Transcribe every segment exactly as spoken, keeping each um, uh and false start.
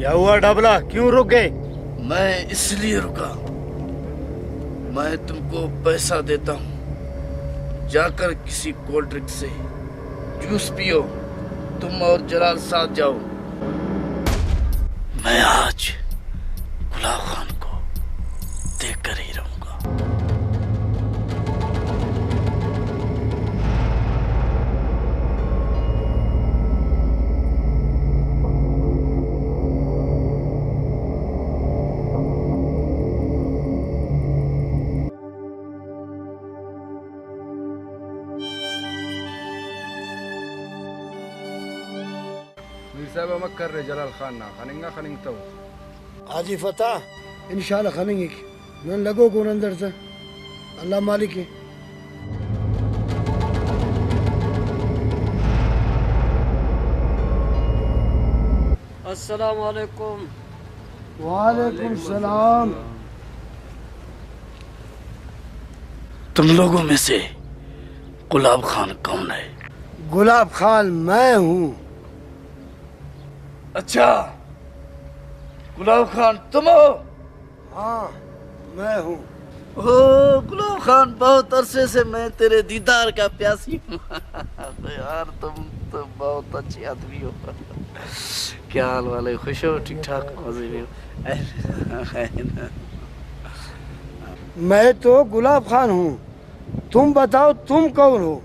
کیا ہوا ڈابلا، کیوں رک گئے؟ میں اس لیے رکا، میں تم کو پیسہ دیتا ہوں، جا کر کسی کولڈ ڈرنک سے جوس پیو، تم اور جلال ساتھ جاؤ۔ میں آج گلاب خان کو دیکھ کر ہی رہوں گا۔ میر صاحب، امر کرے جلال خان نا، خننگا خننگتو۔ حاجی فتح، انشاءاللہ خننگک۔ نن لگوک اون اندر تہ، اللہ مالک ءِ۔ السلام علیکم۔ وعلیکم السلام۔ تم لوگوں میں سے گلاب خان کون ہے؟ گلاب خان میں ہوں۔ اچھا، گلاب خان تم ہو؟ ہاں، میں ہوں۔ او گلاب خان، بہت عرصے سے میں تیرے دیدار کا پیاسی ہوں۔ یار، تم تو بہت اچھے آدمی ہو۔ کیا حال والے؟ خوش ہو؟ ٹھیک ٹھاک؟ مزے میں ہو؟ میں تو گلاب خان ہوں، تم بتاؤ، تم کون ہو؟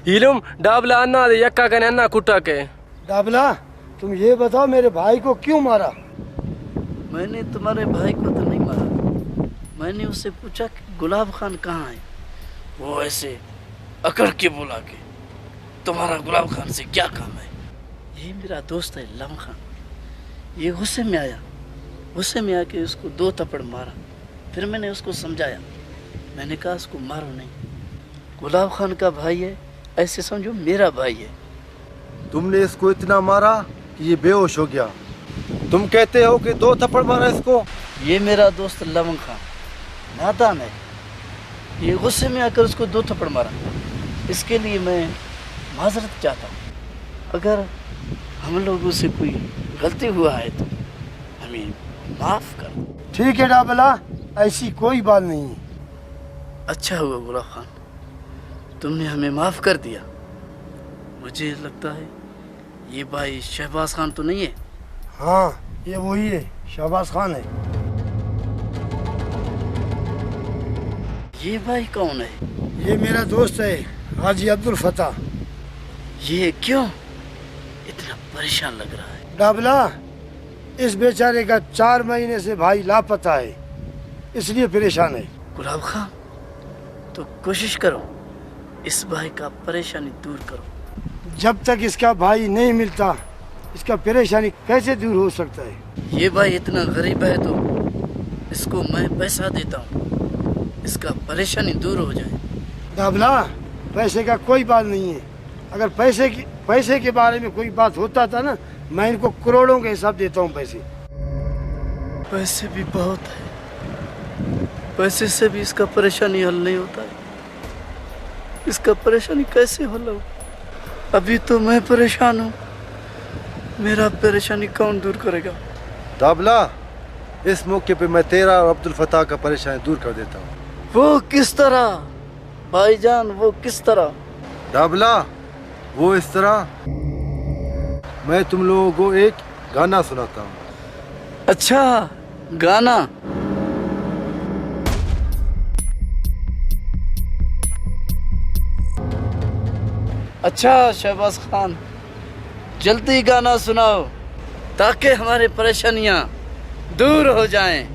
ایلم ڈابلہ، ہندا دے یکا کنے ہندا کٹاکہ۔ ڈابلہ، تم یہ بتاؤ، میرے بھائی کو کیوں مارا؟ میں نے تمہارے بھائی کو تو نہیں مارا، میں نے اسے پوچھا کہ گلاب خان کہاں ہے؟ وہ ایسے اکڑ کے بولا کہ تمہارا گلاب خان سے کیا کام ہے؟ یہ میرا دوست ہے لم خان، یہ غصے میں آیا، غصے میں آ کے اس کو دو تھپڑ مارا، پھر میں نے اس کو سمجھایا، میں نے کہا اس کو مارو نہیں، گلاب خان کا بھائی ہے، ایسے سمجھو میرا بھائی ہے۔ تم نے اس کو اتنا مارا کہ یہ بے ہوش ہو گیا۔ تم کہتے ہو کہ دو تھپڑ مارا اس کو؟ یہ میرا دوست لونگ خان نادان ہے، یہ غصے میں آ کر اس کو دو تھپڑ مارا، اس کے لیے میں معذرت چاہتا ہوں۔ اگر ہم لوگوں سے کوئی غلطی ہوا ہے تو ہمیں معاف کر دو۔ ٹھیک ہے ڈابلا، ایسی کوئی بات نہیں ہے۔ اچھا ہوا گلاب خان، تم نے ہمیں معاف کر دیا۔ مجھے لگتا ہے یہ بھائی شہباز خان تو نہیں ہے؟ ہاں، یہ وہی ہے، شہباز خان ہے۔ یہ بھائی کون ہے؟ یہ میرا دوست ہے، حاجی عبدالفتاح۔ یہ کیوں اتنا پریشان لگ رہا ہے؟ ڈابلا، اس بیچارے کا چار مہینے سے بھائی لاپتہ ہے، اس لیے پریشان ہے۔ گلاب خان، تو کوشش کرو اس بھائی کا پریشانی دور کرو۔ جب تک اس کا بھائی نہیں ملتا، اس کا پریشانی کیسے دور ہو سکتا ہے؟ یہ بھائی اتنا غریب ہے تو اس کو میں پیسہ دیتا ہوں، اس کا پریشانی دور ہو جائے۔ ڈابلا، پیسے کا کوئی بات نہیں ہے۔ اگر پیسے کی، پیسے کے بارے میں کوئی بات ہوتا تھا نا، میں ان کو کروڑوں کے حساب دیتا ہوں پیسے۔ پیسے بھی بہت ہے، پیسے سے بھی اس کا پریشانی حل نہیں ہوتا ہے۔ اس کا پریشانی کیسے حل ہو؟ ابھی تو میں پریشان ہوں، میرا پریشانی کون دور کرے گا؟ ڈابلا، اس موقع پہ میں تیرا اور عبدالفتاح کا پریشانی دور کر دیتا ہوں۔ وہ کس طرح؟ بھائی جان، وہ کس طرح؟ ڈابلا، وہ اس طرح، میں تم لوگوں کو ایک گانا سناتا ہوں۔ اچھا، گانا۔ اچھا شہباز خان، جلدی گانا سناؤ تاکہ ہماری پریشانیاں دور ہو جائیں۔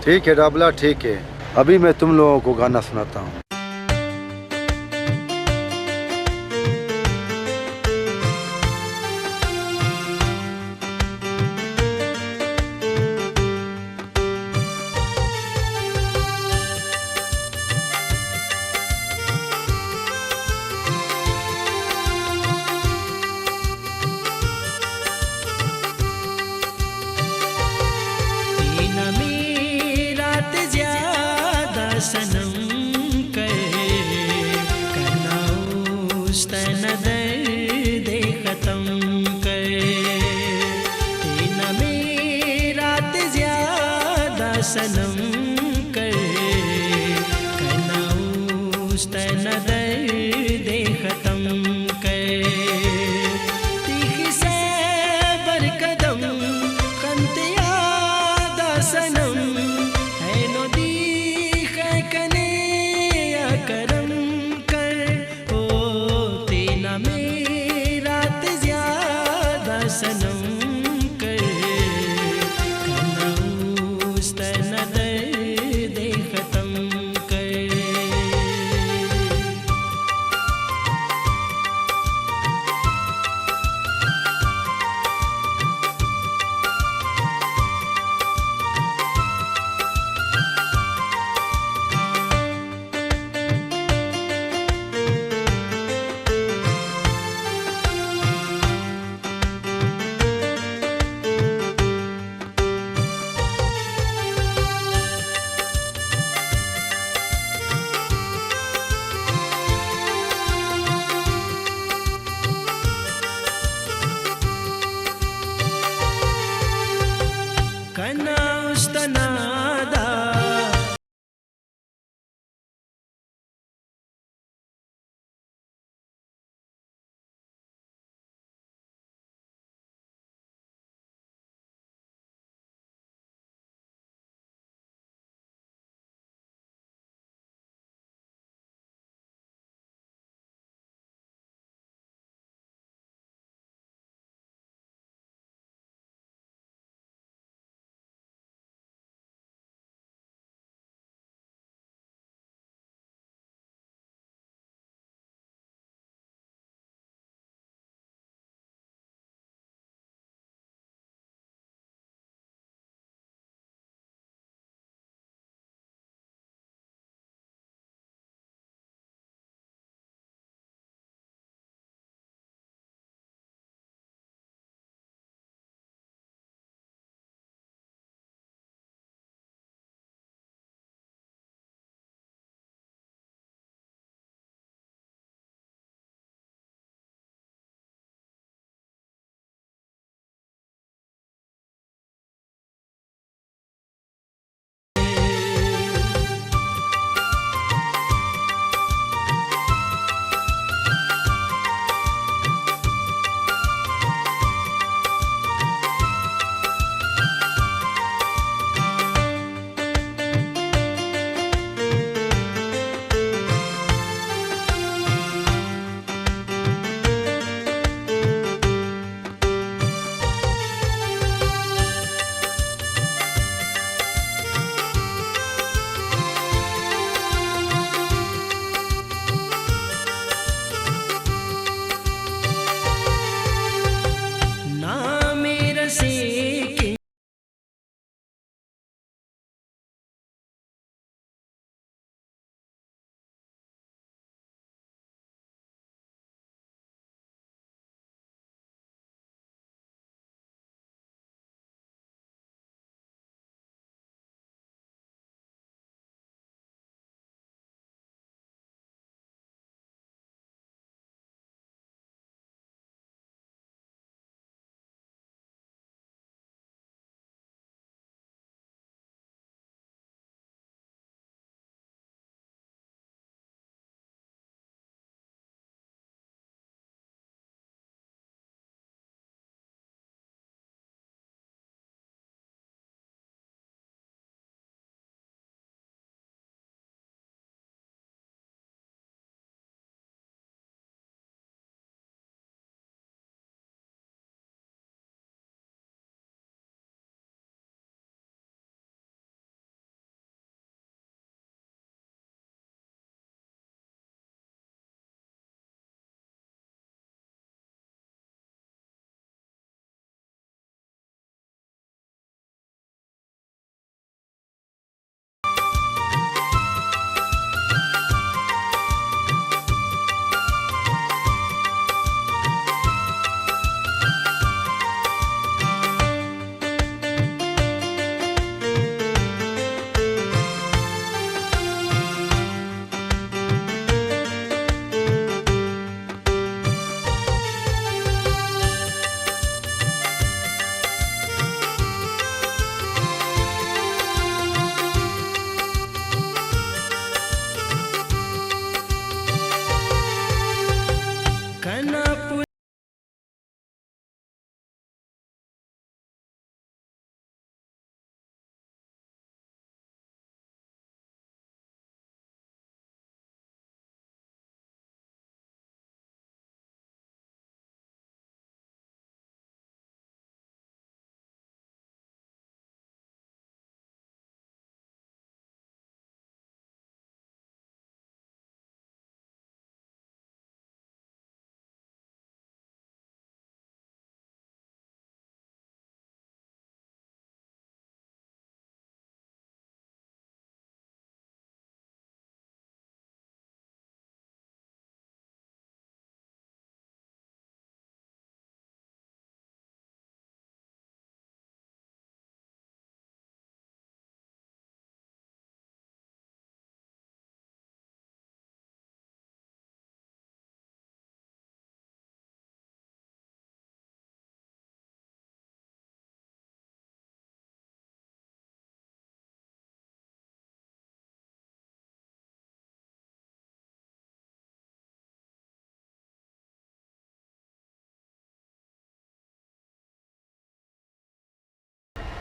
ٹھیک ہے ڈابلا، ٹھیک ہے، ابھی میں تم لوگوں کو گانا سناتا ہوں۔ تینا میرات زیادہ صنم صنم کر، کنا است نا درد ختم کر۔ تخسہ بر قدم خن تیا دا صنم، اینو دیخہ کنے آ کرم کر۔ او تینا میرات زیادہ صنم کر، کنا است نا درد ختم کر۔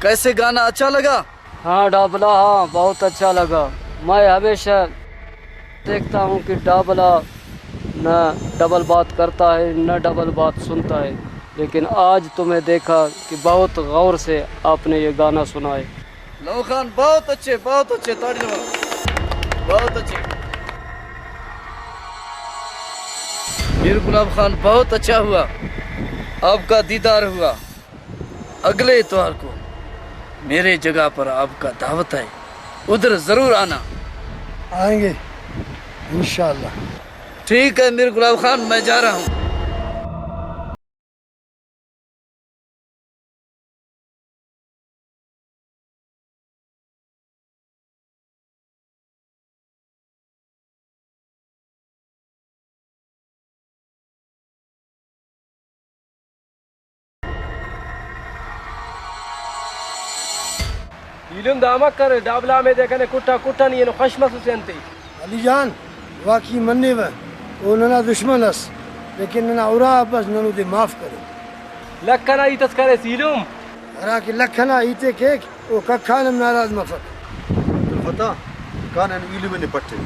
کیسے گانا، اچھا لگا؟ ہاں ڈابلا، ہاں، بہت اچھا لگا۔ میں ہمیشہ دیکھتا ہوں کہ ڈابلا نہ ڈبل بات کرتا ہے، نہ ڈبل بات سنتا ہے، لیکن آج تمہیں دیکھا کہ بہت غور سے آپ نے یہ گانا سنا ہے۔ لو خان، بہت اچھے، بہت اچھے، تاڑی لگا۔ بہت اچھے۔ میر غلام خان، بہت اچھا ہوا، آپ کا دیدار ہوا۔ اگلے اتوار کو میرے جگہ پر آپ کا دعوت ہے، ادھر ضرور آنا۔ آئیں گے انشاءاللہ۔ ٹھیک ہے میر غلام خان، میں جا رہا ہوں۔ ایلم دا امر کرے، ڈابلا ہمیدے کنے کٹا کٹا نی اینو خوش مسوسے انتے۔ علی جان، واقعی منیوہ، او ننا دشمن ئس، لیکن ننا ارا ء بس، نن اودے معاف کرین۔ لکھ ئنا ہیت اس کریس ایلم۔ ہرا کہ لکھ ئنا ہیت ء کیک، او ککان ہم ناراض مفک۔ عبدالفتاح، کان اینو ایلم ء نے پٹے۔